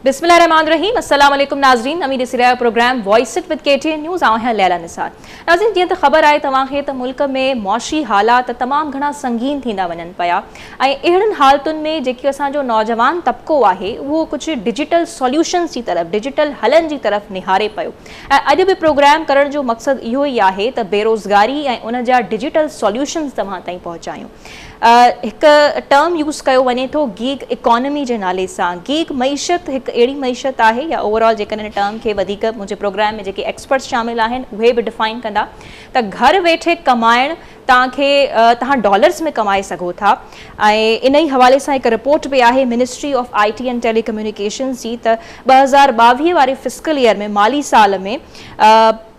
بسم الله الرحمن الرحيم السلام عليڪم ناظرين، اوهين ڏسي رهيا آهيو programme voice it with K T N news. آئون آهيان ليلا نثار. ناظرين، جيئن ته خبر آهي توهان کي ته ملڪ ۾ معاشي حالات تمام گهڻا سنگين ٿيندا وڃن پيا ۽ اهڙن حالتن ۾ جيڪي اسان جو نوجوان طبقو آهي اهو ڪجهه ڊجيٽل سوليوشنز جي طرف، ڊجيٽل حلن جي طرف نهاري پيو ۽ اڄ به پروگرام ڪرڻ جو مقصد اهو ئي آهي ته بيروزگاري ۽ ان جا ڊجيٽل سوليوشنز توهان تائين پهچايون. هڪ ٽرم يوز ڪيو وڃي ٿو گيگ اڪانومي جي نالي سان. گيگ معيشت هڪ اهڙي معيشت آهي يا اوور آل جيڪڏهن ان ٽرم کي وڌيڪ منهنجي پروگرام ۾ جيڪي ايڪسپرٽس شامل آهن اهي به ڊفائن ڪندا ته گهر ويٺي ڪمائڻ توهان کي توهان ڊالرز ۾ ڪمائي سگهو ٿا ۽ ان ئي حوالي سان هڪ رپورٽ به آهي ministry of I T and telecommunications جي ته 2022 واري فسڪل ايئر ۾ مالي سال ۾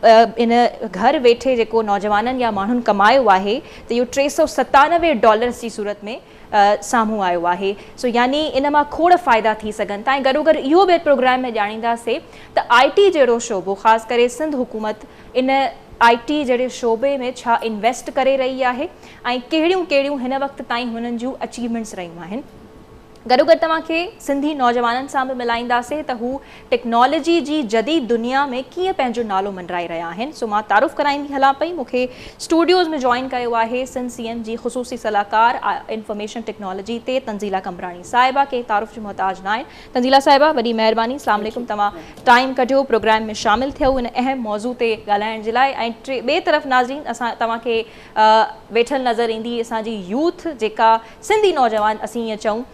ان گهر ويٺي جيڪو نوجوانن يا ماڻهن ڪمايو آهي ته اهو 397 ڊالرز جي صورت ۾ سامهون آيو آهي. سو يعني ان مان کوڙ فائدا ٿي سگهن ٿا ۽ گڏوگڏ اهو به پروگرام ۾ ڄاڻينداسي ته آء ٽي جهڙو شعبو خاص ڪري سنڌ حڪومت ان آء ٽي جهڙي شعبي ۾ ڇا انويسٽ ڪري رهي آهي ۽ ڪهڙيون ڪهڙيون هن وقت تائين هنن جون اچيومينٽس رهيون آهن. گڏوگڏ توهان کي سنڌي نوجوانن سان به ملائينداسي ته هو ٽيڪنالاجي جي جديد دنيا ۾ ڪيئن پنهنجو نالو مڃرائي رهيا آهن. سو مان تعارف ڪرائيندي هلان پئي. مون کي اسٽوڊيوز ۾ جوائن ڪيو آهي سنڌ سي ايم جي خصوصي صلاحڪار انفارميشن ٽيڪنالاجي تي تنزيلا قمبراڻي صاحبه. ڪنهن تعارف جي محتاج ناهن. تنزيلا صاحبه وڏي مهرباني، اسلام عليڪم، توهان ٽائيم ڪڍيو پروگرام ۾ شامل ٿيو ان اهم موضوع تي ڳالهائڻ جي لاء. ۽ ٻئي طرف ناظرين اسان توهان کي ويٺل نظر ايندي اسان جي يوٿ جيڪا سنڌي نوجوان اسين ائين چئون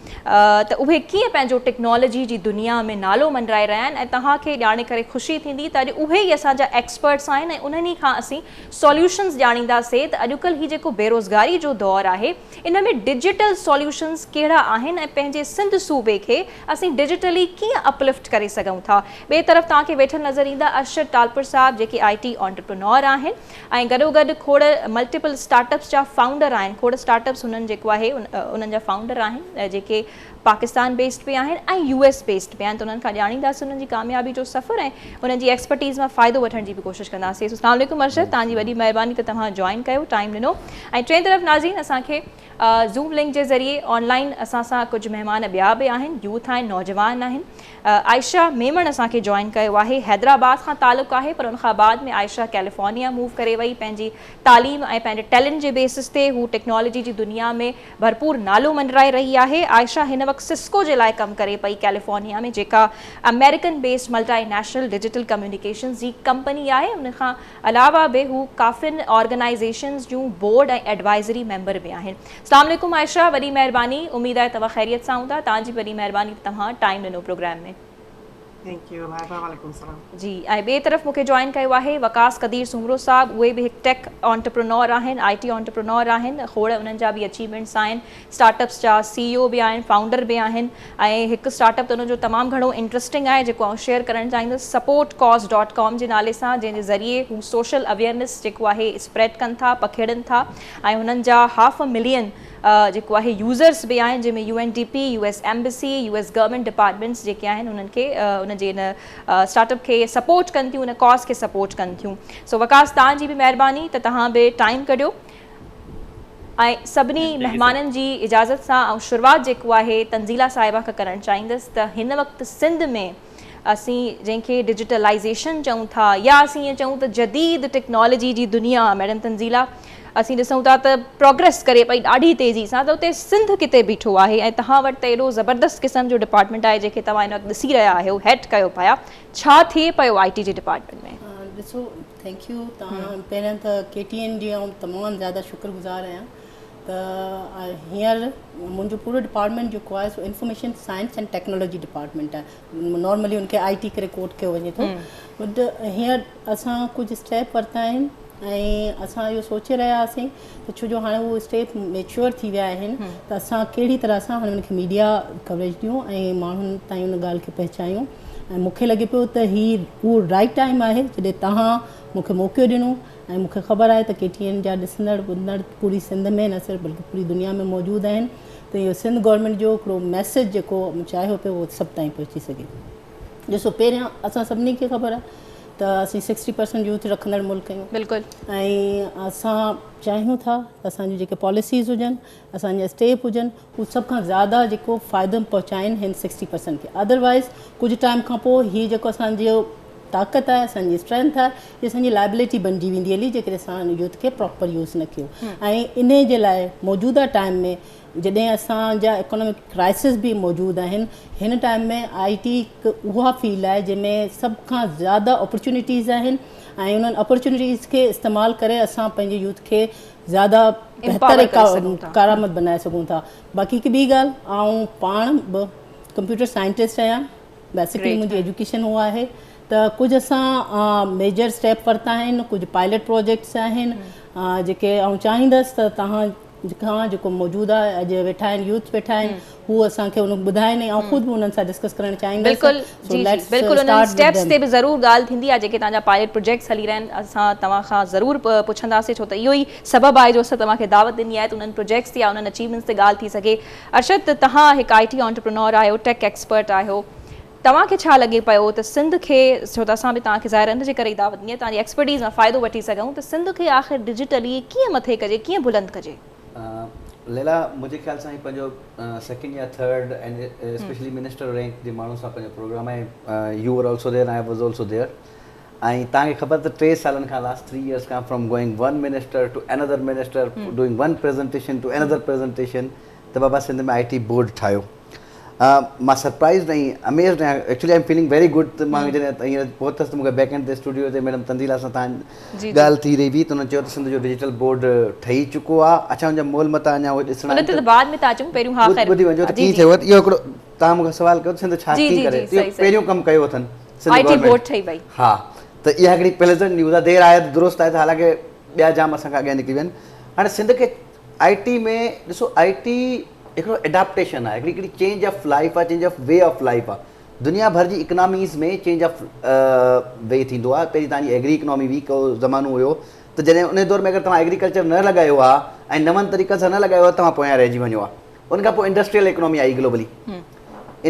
ته اهي ڪيئن پنهنجو ٽيڪنالاجي جي دنيا ۾ نالو مڃرائي رهيا آهن ۽ توهان کي ڄاڻي ڪري خوشي ٿيندي ته اڄ اهي ئي اسان جا ايڪسپرٽس آهن ۽ انهن ئي کان اسين سوليوشنز ڄاڻينداسي ته اڄڪلهه هي جيڪو بيروزگاري جو دور آهي ان ۾ ڊجيٽل سوليوشنز ڪهڙا آهن ۽ پنهنجي سنڌ صوبي کي اسين ڊجيٽلي ڪيئن اپلفٽ ڪري سگهون ٿا. ٻئي طرف توهان کي ويٺل نظر ايندا ارشد ٽالپر صاحب جيڪي آء ٽي آنٽرپرينور آهن ۽ گڏوگڏ کوڙ ملٽيپل اسٽارٽ اپس جا فائونڊر آهن. کوڙ اسٽارٽ اپس هنن جيڪو آهي انهن جا فائونڊر آهن جيڪي پاڪستان بيسڊ به آهن ۽ يو ايس بيسڊ به آهن ته انهن کان ڄاڻينداسين انهن جي ڪاميابي جو سفر ۽ انهن جي ايڪسپرٽيز مان فائدو وٺڻ جي به ڪوشش ڪنداسين. اسلام عليڪم ارشد، توهان جي وڏي مهرباني ته توهان جوائن ڪيو، ٽائيم ڏنو. ۽ ٽئين طرف ناظرين اسان کي زوم لنڪ جي ذريعي آن لائن اسان سان ڪجهه مهمان ٻيا به آهن، يوٿ آهن، نوجوان آهن. عائشه ميمڻ اسان کي جوائن ڪيو آهي، حيدرآباد کان تعلق آهي پر ان کان بعد ۾ عائشه ڪيليفورنيا موو ڪري وئي. پنهنجي تعليم ۽ پنهنجي ٽيلنٽ جي بيسس تي هو ٽيڪنالاجي جي دنيا ۾ ڀرپور نالو مڃرائي رهي آهي. عائشه هن وقت سسڪو جي لاء ڪم ڪري پئي ڪيليفورنيا ۾ جيڪا American based multinational digital communications جي ڪمپني آهي. ان کان علاوه به هو ڪافين آرگنائيزيشنز جون بورڊ ۽ ايڊوائزري ميمبر به آهن. اسلام عليڪم عائشه، وڏي مهرباني، اميد آهي توهان خيريت سان هوندا. توهان جي به وڏي مهرباني ته توهان ٽائيم ڏنو پروگرام ۾. Thank you لائبه، وعليڪم السلام. جي ۽ ٻئي طرف مون کي جوائن ڪيو آهي وقاص قدير سومرو صاحب، اهي به هڪ ٽيڪ آنٽرپرينور آهن، آء ٽي آنٽرپرينور آهن، کوڙ انهن جا به اچيومينٽس آهن، اسٽارٽ اپس جا سي اي او به آهن، فائونڊر به آهن ۽ هڪ اسٽارٽ اپ ته انهن جو تمام گهڻو انٽرسٽنگ آهي جيڪو آئون شيئر ڪرڻ چاهيندس سپورٽ ڪاز ڊاٽ ڪام جي نالي سان جنهن جي ذريعي هو سوشل اويئرنيس جيڪو آهي اسپريڊ ڪن ٿا، پکيڙن ٿا ۽ هنن جا هاف ا ملين جيڪو آهي يوزرس به آهن جنهن ۾ U N D P, U S embassy, U S government departments جيڪي آهن انهن کي ان جي ان اسٽارٽ اپ کي سپورٽ ڪن ٿيون، ان ڪاز کي سپورٽ ڪن ٿيون. سو وقاص توهان جي به مهرباني ته توهان به ٽائيم ڪڍيو ۽ سڀني مهمانن جي اجازت سان آئون شروعات جيڪو آهي تنزيلا صاحبه کان ڪرڻ چاهيندس ته هن وقت سنڌ ۾ اسين جنهن کي ڊجيٽلائيزيشن چئون ٿا يا اسين ائين چئون ته جديد ٽيڪنالاجي جي دنيا، ميڊم تنزيلا اسين ڏسون ٿا ته پروگريس ڪري پئي ڏاڍي تيزي سان ته اتي سنڌ ڪٿي بيٺو آهي ۽ توهان وٽ ته ايڏو زبردست قسم جو ڊپارٽمينٽ آهي جنهن کي توهان هن وقت ڏسي رهيا آهيو، هيڊ ڪيو پيا، ڇا ٿئي پيو آء ٽي جي ڊپارٽمينٽ ۾؟ ڏسو thank you, توهان پهريان ته ڪي ٽي اين جي آئون تمام زياده شڪر گذار آهيان ته هينئر منهنجو پورو ڊپارٽمينٽ جيڪو آهي سو information science and technology department آهي، نارملي ان کي آء ٽي ڪري ڪوٽ ڪيو وڃي ٿو، بٽ هينئر اسان ڪجهه اسٽيپ ورتا آهن ۽ اسان اهو سوچي رهيا هئاسين ته ڇو جو هاڻي اهو اسٽيپ ميچوئر ٿي ويا آهن ته اسان ڪهڙي طرح سان هاڻي ان کي ميڊيا ڪوريج ڏيون ۽ ماڻهن تائين ان ڳالهه کي پهچايون ۽ مون کي لڳي پيو ته هي اهو رائٽ ٽائيم آهي جڏهن توهان مون کي موقعو ڏنو ۽ مون کي خبر آهي ته ڪي ٽي اين جا ڏسندڙ ٻڌندڙ پوري سنڌ ۾ نه صرف بلڪه پوري دنيا ۾ موجود آهن ته اهو سنڌ گورنمينٽ جو هڪڙو ميسيج جيڪو مون چاهيو پيو اهو سڀ تائين پهچي سگهي. ڏسو پهريان اسان سڀني کي خبر آهي ته اسين 60% يوٿ رکندڙ ملڪ آهيون. بلڪل. ۽ اسان چاهيون ٿا ته اسان جون جيڪي پاليسيز هجن، اسان جا اسٽيپ هجن، هو سڀ کان زياده جيڪو فائدو پهچائين هن 60% کي. ادروائز ڪجهه ٽائيم کان پوء هي جيڪو اسان جو طاقت آهي، اسان جي اسٽرينٿ آهي، هي اسان جي لائبلٽي بنجي ويندي هلي جيڪڏهن اسان يوٿ کي پراپر يوز نه ڪيو. ۽ انهي جي لاء موجوده ٽائيم ۾ جڏهن اسان جا اڪانامڪ ڪرائسس به موجود آهن، هن ٽائيم ۾ I ٽي هڪ اها فيلڊ آهي جنهن ۾ سڀ کان زياده اپرچونيٽيز آهن ۽ انهن اپرچونيٽيز کي استعمال ڪري اسان پنهنجي يوٿ کي زياده بهتر ڪارآمد بنائي سگهون ٿا. باقي هڪ ٻي ڳالهه، آئون پاڻ به ڪمپيوٽر سائنٽسٽ آهيان، بيسڪلي منهنجي ايجوڪيشن اها آهي، ته ڪجهه اسان ميجر اسٽيپ ورتا آهن، ڪجهه پائلٽ پروجيڪٽس آهن جيڪي آئون چاهيندس ته توهان کان جيڪو موجوده اڄ ويٺا آهن، يوٿ ويٺا آهن، هو اسان کي ان ٻڌائين ۽ آئون خود به انهن سان ڊسڪس ڪرڻ چاهيندس. بلڪل جي جي بلڪل، انهن اسٽيپس تي به ضرور ڳالهه ٿيندي آهي، جيڪي توهان جا پائلٽ پروجيڪٽس هلي رهيا آهن، اسان توهان کان ضرور پڇنداسين، ڇو ته اهو ئي سبب آهي جو اسان توهان کي دعوت ڏني آهي ته انهن پروجيڪٽس تي يا انهن اچيومينٽس تي ڳالهه ٿي سگهي. ارشد، توهان هڪ آء ٽي آنٽرپرينور آهيو، ٽيڪ ايڪسپرٽ آهيو، توهان کي ڇا لڳي پيو ته سنڌ کي، ڇو ته اسان به توهان کي ظاهر ان جي ڪري ئي دعوت ڏني آهي، توهان جي ايڪسپرٽيز مان فائدو وٺي سگهون، ته سنڌ کي آخر ڊجيٽلي ڪيئن مٿي ڪجي، ڪيئن بلند ڪجي؟ ليلا، منهنجي خيال سان هي پنهنجو سيڪنڊ يا ٿرڊ ۽ اسپيشلي منسٽر رينڪ جي ماڻهن سان پنهنجو پروگرام آهي. You were also there, I was also there, ۽ توهان کي خبر ته 3 سالن کان، لاسٽ 3 ايئرس کان، from going one minister to another minister, doing one presentation to another presentation, ته بابا سنڌ ۾ آء ٽي بورڊ ٺاهيو. مان سرپرائزڊ ۽ اميزڊ آهيان. Actually I am feeling very good ته مان جڏهن هينئر پهتس ته مون کي بيڪ اينڊ تي اسٽوڊيو تي ميڊم تنزيلا سان تان ڳالهه ٿي رهي هئي ته انهن چيو ته سنڌ جو ڊجيٽل بورڊ ٺهي چڪو آهي. اڇا، ان جا مول متا اڃا اهي ڏسڻا آهن. ان تي ته بعد ۾ ٿا اچون، پهريون ها خير ٻڌي وڃو ته ڪيئن ٿيو. اهو هڪڙو توهان مون کان سوال ڪيو ته سنڌ ڇا ڪيئن ڪري، اهو پهريون ڪم ڪيو اٿن سنڌ آء ٽي بورڊ ٺهي وئي. ها، ته اها هڪڙي پليزنٽ نيوز آهي، دير آيد درست آهي، ته حالانڪه ٻيا جام اسان کان اڳيان نڪري ويا آهن. هاڻي سنڌ کي آء ٽي ۾ ڏسو، آء ٽي هڪڙو ايڊاپٽيشن آهي، هڪڙي چينج آف لائف آهي، change of way of life آهي. دنيا ڀر جي اڪناميز ۾ چينج آف وي ٿيندو آهي. پهرين توهان جي ايگري اڪنامي هئي، ڪو زمانو هيو ته جڏهن ان دور ۾ اگر توهان ايگريڪلچر نه لڳايو ها ۽ نون طريقن سان نه لڳايو ها، توهان پويان رهجي وڃو ها. ان کان پوء انڊسٽريل اڪنامي آئي گلوبلي.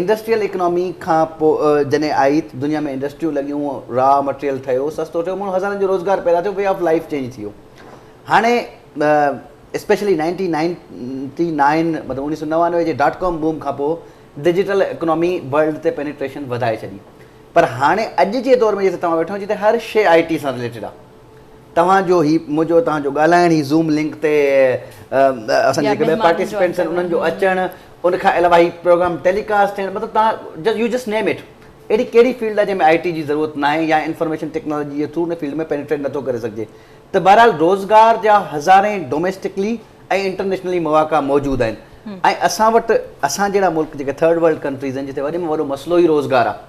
انڊسٽريل اڪنامي کان پوء جڏهن آئي ته دنيا ۾ انڊسٽريون لڳيون، را مٽيريل ٺهيو، سستو ٺهيو، ماڻهو هزارن جو روزگار پيدا ٿيو، وي آف لائف چينج ٿي ويو. هاڻي اسپيشلي 1999، مطلب 1999 جي ڊاٽ ڪام بوم کان پوء ڊجيٽل اڪنامي ورلڊ تي پينيٽريشن وڌائي ڇڏي. پر هاڻي اڄ جي دور ۾ جتي توهان ويٺا آهيو، جتي هر شيء آء ٽي سان رليٽيڊ آهي، توهان جو هي، منهنجو توهان جو ڳالهائڻ، هي زوم لنڪ تي اسان جا جيڪي ٻيا پارٽيسپينٽس آهن انهن جو اچڻ، ان کان علاوه هي پروگرام ٽيلي ڪاسٽ ٿيڻ، مطلب توهان يو جسٽ نيم it, اهڙي ڪهڙي فيلڊ آهي جنهن ۾ آء ٽي جي ضرورت ناهي يا انفارميشن ٽيڪنالاجي جي ٿرو ان فيلڊ ۾ پينيٽريٽ نٿو ڪري سگهجي؟ ته بهرحال روزگار جا هزارين ڊوميسٽڪلي ۽ انٽرنيشنلي مواقع موجود آهن ۽ اسان وٽ، اسان جهڙا ملڪ جيڪي ٿرڊ ورلڊ ڪنٽريز آهن، جتي وڏي ۾ وڏو مسئلو ئي روزگار آهي.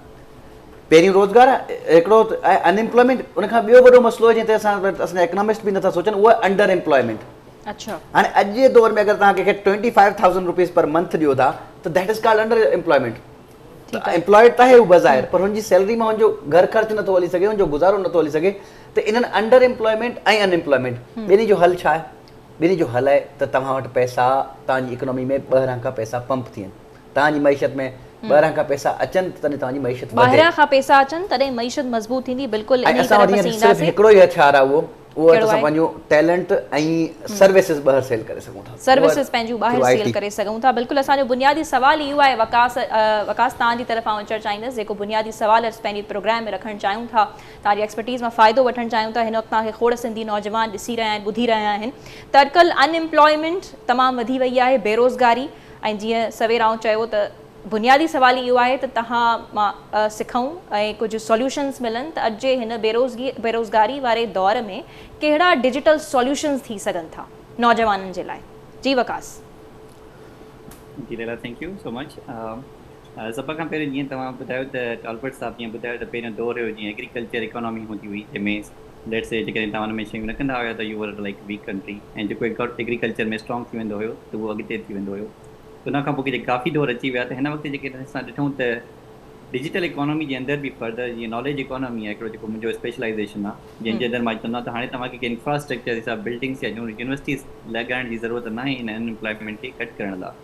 پهريون روزگار آهي هڪڙو ان ايمپلائمينٽ، ان کان ٻيو وڏو مسئلو آهي جنهن تي اسان وٽ اسان جا اڪنامسٽ به نٿا سوچن، اهو آهي انڊر ايمپلائمينٽ. هاڻي اڄ جي دور ۾ اگر توهان ڪنهن کي 25,000 روپيز پر منٿ ڏيو ٿا ته that is called under employment. Employed ته آهي هو بظاهر، پر هن جي سيلري مان هن جو گهر خرچ نٿو هلي سگهي، هن جو گذارو نٿو هلي سگهي. ته انهن انڊر ايمپلائمينٽ ۽ ان ايمپلائمينٽ ٻنهي جو حل ڇا آهي؟ ٻنهي جو حل آهي ته توهان وٽ پئسا، توهان جي اڪنامي ۾ ٻاهران کان پئسا پمپ ٿين، توهان جي معيشت ۾ ٻاهران کان پئسا اچن ته تڏهن توهان جي معيشت وڌي. ٻاهران کان پئسا اچن تڏهن معيشت مضبوط ٿيندي. بلڪل ۽ انهي اسان وٽ طرف هينئر اسين صرف اينداسين. هڪڙو ئي هٿيار آهي، اهو اهو ڪهڙو اسان آهي؟ پنهنجو ٽيلنٽ ۽ سروسز ٻاهر سيل ڪري سگهون ٿا. سروسز پنهنجون ٻاهر ٿرو آء سيل ٽي. ڪري سگهون ٿا. بلڪل، اسان جو بنيادي سوال ئي اهو آهي. وقاص، وقاص، توهان جي طرف آئون اچڻ چاهيندس، جيڪو بنيادي سوال اسين پنهنجي پروگرام ۾ رکڻ چاهيون ٿا، توهان جي ايڪسپرٽيز مان فائدو وٺڻ چاهيون ٿا. هن وقت توهان کي کوڙ سنڌي نوجوان ڏسي رهيا آهن، ٻڌي رهيا آهن ته اڄڪلهه ان ايمپلائمينٽ تمام وڌي وئي آهي، بيروزگاري، ۽ جيئن سوير آئون چيو ته بنيادي سوال ئي اهو آهي ته توهان مان سکون ۽ ڪجهه سوليوشنز ملن ته اڄ جي هن بيروزگاري واري دور ۾ ڪهڙا ڊجيٽل سوليوشنز ٿي سگهن ٿا نوجوانن جي لاء؟ جي وقاص. جي Leela, thank you so much. سڀ کان پهرين جيئن توهان ٻڌايو ته ٽالپر صاحب جيئن ٻڌايو ته پهريون دور هيو جيئن ايگريڪلچر اڪانامي هوندي هئي، جنهن ۾ let's سي جيڪڏهن توهان ان ۾ شيون نه ڪندا هيا ته you were like weak country, ۽ جيڪو ايگريڪلچر ۾ اسٽرانگ ٿي ويندو هيو ته اهو اڳتي ٿي ويندو هيو. ته ان کان پوء جيڪي ڪافي دور اچي ويا ته هن وقت جيڪڏهن اسان ڏٺون ته ڊجيٽل اڪانامي جي اندر به فردر جيئن ناليج اڪانامي آهي هڪڙو، جيڪو منهنجو اسپيشلائيزيشن آهي، جنهن جي اندر مان چوندو آهيان ته هاڻي توهان کي ڪي انفراسٽرڪچر حساب بلڊنگس يا يونيورسٽيز لڳائڻ جي ضرورت ناهي ان ان ايمپلائمينٽ کي گهٽ ڪرڻ لاء.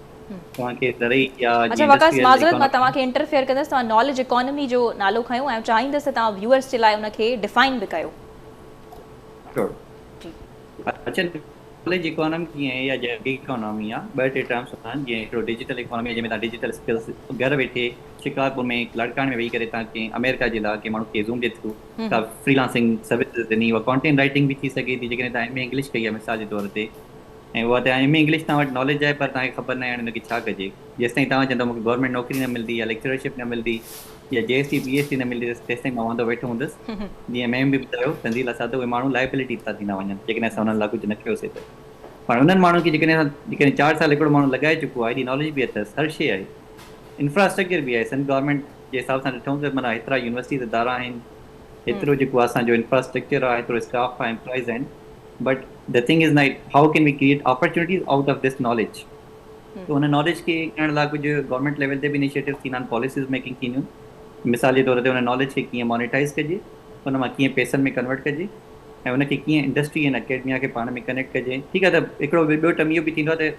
توهان کي زرعي يا اڇا وقاص معذرت مان توهان کي انٽرفيئر ڪندس توهان ناليج اڪانومي جو نالو کنيو ۽ چاهيندس ته توهان ويوئرس جي لاء ان کي ڊفائن به ڪيو. شور جي اڇا ناليج اڪانومي ڪيئن آهي يا جيڪا گگ اڪانومي آهي ٻه ٽي ٽرمس هوندا آهن جيئن هڪڙو ڊجيٽل اڪانومي آهي جنهن ۾ توهان ڊجيٽل اسڪلس گهر ويٺي شڪارپور ۾ لاڙڪاڻي ۾ ويهي ڪري توهان ڪنهن آمريڪا جي لاء ڪنهن ماڻهو کي زوم جي ٿرو ڪا فري لانسنگ سروسز ڏني اها ڪانٽينٽ رائٽنگ به ٿي سگهي ٿي جيڪڏهن توهان ايم اي انگلش ڪئي آهي مثال جي طور تي ۽ اها ته ايم اي انگلش توهان وٽ ناليج آهي پر توهان کي خبر ناهي هاڻي ان کي ڇا ڪجي. جيستائين توهان چوندؤ مون کي گورنمينٽ نوڪري نه ملندي يا ليڪچررشپ نه ملندي يا J S T P S T نه ملندي تيستائين مان واندو ويٺو هوندس. جيئن ميم به ٻڌايو تنزيلا صاحب ته اهي ماڻهو لائبلٽي ٿا ٿيندا وڃن جيڪڏهن اسان انهن لاء ڪجهه نه ڪيوسي ته. پر انهن ماڻهن کي جيڪڏهن اسان جيڪڏهن چار سال هڪڙو ماڻهو لڳائي چڪو آهي ايڏي ناليج به اٿس هر شيء آهي انفراسٽرڪچر به آهي سنڌ گورنمينٽ جي حساب سان ڏٺون ته معنيٰ هيترا يونيورسٽيز ادارا آهن هيترو جيڪو اسان جو انفراسٽرڪچر آهي هيترو اسٽاف آهي ايمپلائيز آهن but the thing is not how can we create opportunities out of this knowledge ته ان ناليج کي ڪرڻ لاء ڪجهه گورنمينٽ ليول تي به انيشيٽو ٿيندا آهن پاليسيز ميڪنگ ٿينديون مثال جي طور تي ان ناليج کي ڪيئن مونيٽائز ڪجي ان مان ڪيئن پئسن ۾ ڪنورٽ ڪجي ۽ ان کي ڪيئن انڊسٽري ۽ اڪيڊميا کي پاڻ ۾ ڪنيڪٽ ڪجي ٺيڪ آهي ته هڪڙو ٻيو ٽرم اهو به ٿيندو آهي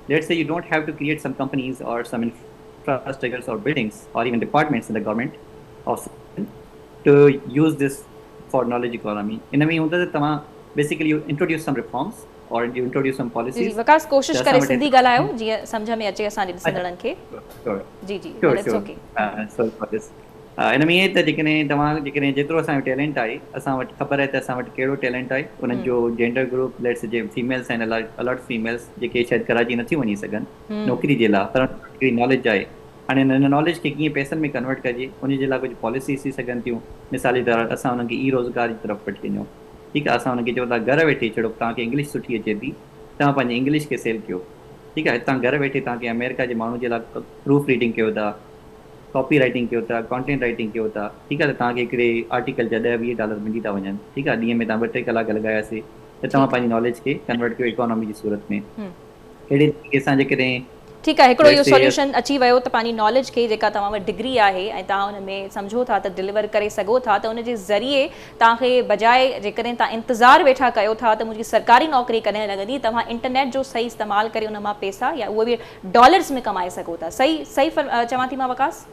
ته let's say you don't have to create some companies or some infrastructures or buildings or even departments in the government of to use this for knowledge economy ان ۾ هوندو ته توهان basically you introduce some reforms or you introduce some policies. جي وقاص ڪوشش ڪري سنڌي ڳالهايو جيئن سمجهه ۾ اچي اسان جي ڏسندڙن کي. جي جي it's okay. Sorry for this ان ۾ ائين ته جيڪڏهن توهان جيڪڏهن جيترو اسان جو ٽيلنٽ آهي اسان وٽ خبر آهي ته اسان وٽ ڪهڙو ٽيلنٽ آهي انهن جو جينڊر گروپ let's سي جي فيميلز آهن الاٽ فيميلز جيڪي شايد ڪراچي نٿيون وڃي سگهن نوڪري جي لاء پر هڪڙي ناليج آهي هاڻي ان ناليج کي ڪيئن پئسن ۾ ڪنورٽ ڪجي ان جي لاء ڪجهه پاليسيز ٿي سگهن ٿيون مثال جي طور اسان انهن کي اي روزگار جي طرف وٺي وڃون ٺيڪ آهي اسان انهن کي چئون ٿا گهر ويٺي ڇڙو توهان کي انگلش سٺي اچي ٿي توهان پنهنجي انگلش کي سيل ڪيو ٺيڪ آهي هتان گهر ويٺي توهان ڪنهن آمريڪا جي ماڻهو جي لاء پروف ريڊنگ ڪيو ٿا ڪاپي رائٽنگ ڪيو ٿا ڪانٽينٽ رائٽنگ ڪيو ٿا ٺيڪ آهي ته توهان کي هڪڙي آرٽيڪل جا ڏهه 20 ڊالر ملي ٿا وڃن ٺيڪ آهي ڏينهن ۾ توهان ٻه ٽي ڪلاڪ لڳاياسي ته توهان پنهنجي ناليج کي ڪنورٽ ڪيو اڪانومي جي صورت ۾ اهڙي طريقي سان جيڪڏهن ٺيڪ آهي هڪڙو اهو سوليوشن اچي ويو ته پنهنجي ناليج کي جيڪا توهان وٽ ڊگري آهي ۽ توهان ان ۾ سمجهو ٿا ته ڊليور ڪري سگهو ٿا ته ان جي ذريعي توهان کي بجاء جيڪڏهن توهان انتظار ويٺا ڪيو ٿا ته منهنجي سرڪاري نوڪري ڪڏهن لڳندي توهان انٽرنيٽ جو صحيح استعمال ڪري ان مان پيسا يا اهي به ڊالرز ۾ ڪمائي سگهو ٿا صحيح صحيح چوان ٿي مان وقاص؟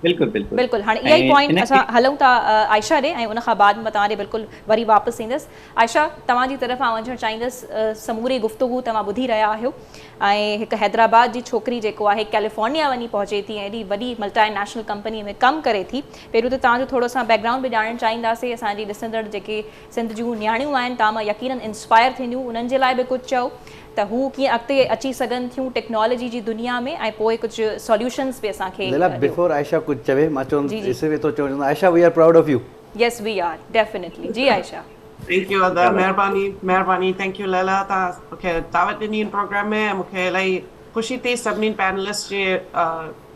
بلڪل بلڪل بلڪل هاڻي اها ئي پوائنٽ اسان هلون ٿا عائشه ڏي ۽ ان کان بعد مان توهان ڏي بلڪل وري واپس ايندس عائشه توهان جي طرف آئون اچڻ چاهيندس سموري گفتگو توهان ٻڌي رهيا آهيو ۽ هڪ حيدرآباد جي ڇوڪري جيڪو آهي ڪيليفورنيا وڃي پهچي ٿي ۽ ايڏي وڏي ملٽي نيشنل ڪمپني ۾ ڪم ڪري ٿي پهريون ته توهان جو ٿورو اسان بيڪ گرائونڊ به ڄاڻڻ چاهينداسين اسان جي ڏسندڙ جيڪي سنڌ جون نياڻيون آهن توهان مان يقينن انسپائر ٿينديون انهن جي لاء به ڪجهه چئو ته هو ڪيئن اڳتي اچي سگهن ٿيون ٽيڪنالاجي جي دنيا ۾ ۽ پوء ڪجهه سوليوشنز به اسان کي ليلا ڏيو. بيفور عائشه ڪجهه چوي مان چوندس جي جي. صرف ايترو چوڻ چاهيندس Ayesha we are proud of you. Yes we are definitely جي عائشه. Thank you ادا مهرباني مهرباني thank you Laila توهان مون کي دعوت ڏني هن پروگرام ۾ ۽ مون کي الاهي خوشي ٿي سڀني پينلسٽ جي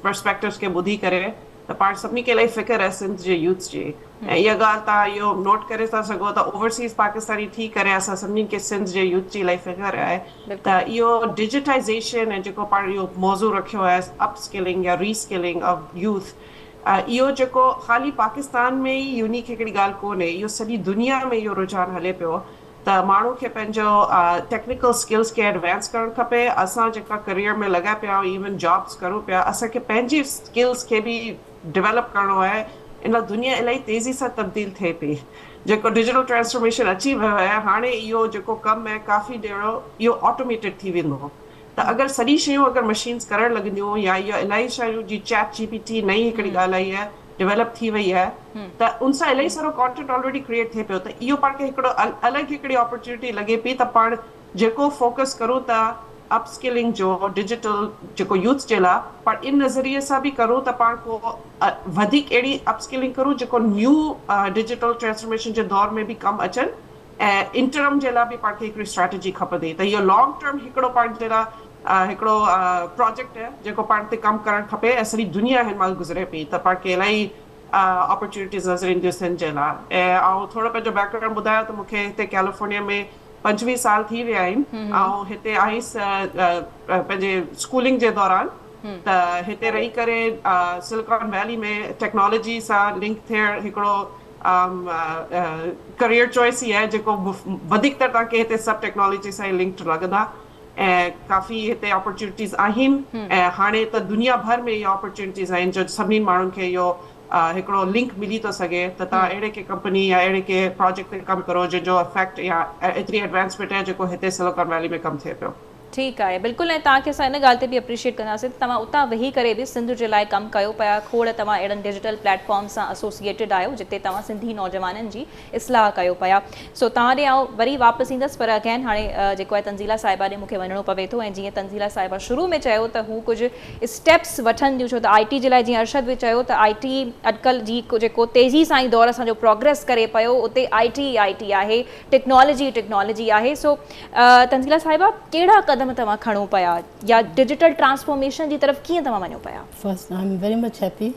پرسپيڪٽوز کي ٻڌي ڪري ته پاڻ سڀني کي الاهي فڪر آهي سنڌ جي يوٿس جي ۽ اها ڳالهه توهان اهو نوٽ ڪري ٿا سگهو ته اوورسيز پاڪستاني ٿي ڪري اسان سڀني کي سنڌ جي يوٿ جي الاهي فڪر آهي ته اهو ڊجيٽائيزيشن ۽ جيڪو پاڻ اهو موضوع رکيو آهي اپ اسڪلنگ يا ري اسڪلنگ آف يوٿ اهو جيڪو خالي پاڪستان ۾ ئي يونيڪ هڪڙي ڳالهه ڪونهي اهو سڄي دنيا ۾ اهو رجحان هلي پيو ته ماڻهو کي پنهنجو ٽيڪنيڪل اسڪلز کي ايڊوانس ڪرڻ کپي اسان جيڪا ڪريئر ۾ لڳا پيا آهيون ايون جابس ڪرون پيا اسان کي پنهنجي اسڪلز کي به ڊيولپ ڪرڻو آهي ان لاء دنيا الاهي تيزي سان تبديل ٿئي پئي جيڪو ڊجيٽل ٽرانسفارميشن اچي ويو آهي هاڻي اهو جيڪو ڪم آهي ڪافي ڏيڻو اهو آٽوميٽيڊ ٿي ويندو ته اگر سڄي شيون اگر مشينز ڪرڻ لڳنديون يا اها الاهي شيون جي چيٽ جي پي ٽي نئين هڪڙي ڳالهه آئي آهي ڊيولپ ٿي وئي آهي ته ان سان الاهي سارو ڪانٽينٽ آلريڊي ڪريئيٽ ٿئي پيو ته اهو پاڻ کي هڪڙو الڳ هڪڙي اپرچونٽي لڳي پئي ته پاڻ جيڪو فوڪس ڪرون ٿا اپ اسڪلنگ جو ڊجيٽل جيڪو يوٿ جي لاء پاڻ ان نظريي سان به ڪرون ته پاڻ ڪو وڌيڪ اهڙي اپ اسڪلنگ ڪرون جيڪو نيو ڊجيٽل ٽرانسفارميشن جي دور ۾ به ڪم اچن ۽ انٽرم جي لاء به پاڻ کي هڪڙي اسٽريٽجي کپندي ته اهو لانگ ٽرم هڪڙو پاڻ جي لاء هڪڙو پراجيڪٽ آهي جيڪو پاڻ تي ڪم ڪرڻ کپي ۽ سڄي دنيا هن مهل گذري پئي ته پاڻ کي الاهي اپرچونٽيز نظر اينديون سنڌ جي لاء ۽ آئون ٿورو پنهنجو بيڪ گرائونڊ ٻڌايان ته مون کي هتي ڪيليفورنيا ۾ 25 سال ٿي ويا آهن آئون هتي آيس پنهنجي اسڪولنگ جي دوران ته هتي رهي ڪري سليڪان ويلي ۾ ٽيڪنالاجي سان لنڪ ٿيڻ هڪڙو ڪريئر چوائس ئي آهي جيڪو وڌيڪ تر توهان کي هتي سڀ ٽيڪنالاجي سان ئي لنڪڊ لڳندا. ۽ ڪافي هتي اپرچونٽيز آهن ۽ هاڻي ته دنيا ڀر ۾ اهي اپرچونٽيز آهن جو سڀني ماڻهن کي اهو هڪڙو لنڪ ملي ٿو سگهي ته توهان اهڙي ڪنهن ڪمپني يا اهڙي ڪنهن پراجيڪٽ تي ڪم ڪرو جنهن جو افيڪٽ يا ايتري ايڊوانسمينٽ آهي جيڪو هتي سليڪان ويلي ۾ ڪم ٿئي پيو. ٺيڪ آهي بلڪل ۽ توهان کي اسان ان ڳالهه تي به اپريشيئيٽ ڪنداسين ته توهان اتان ويهي ڪري به سنڌ جي لاء ڪم ڪيو پيا کوڙ توهان اهڙن ڊجيٽل پليٽ فارم سان اسوسيئيٽيڊ آهيو جتي توهان سنڌي نوجوانن جي اصلاح ڪيو پيا سو توهان ڏي آئون وري واپس ايندس پر اگين هاڻي جيڪو آهي تنزيلا صاحبه ڏي مون کي وڃڻو پوي ٿو ۽ جيئن تنزيلا صاحبه شروع ۾ چيو ته هو ڪجهه اسٽيپس وٺن ٿيون ڇو ته آء ٽي جي لاء جيئن ارشد به چيو ته آء ٽي اڄڪلهه جي جيڪو تيزي سان هي دور اسان جو پروگريس ڪري پيو اتي آء ٽي ئي آء ٽي آهي ٽيڪنالاجي ئي ٽيڪنالاجي آهي سو تنزيلا صاحبه ڪهڙا قدم توهان کڻو پيا يا ڊجيٽل ٽرانسفارميشن جي طرف ڪيئن توهان وڃو پيا؟ First I am very much happy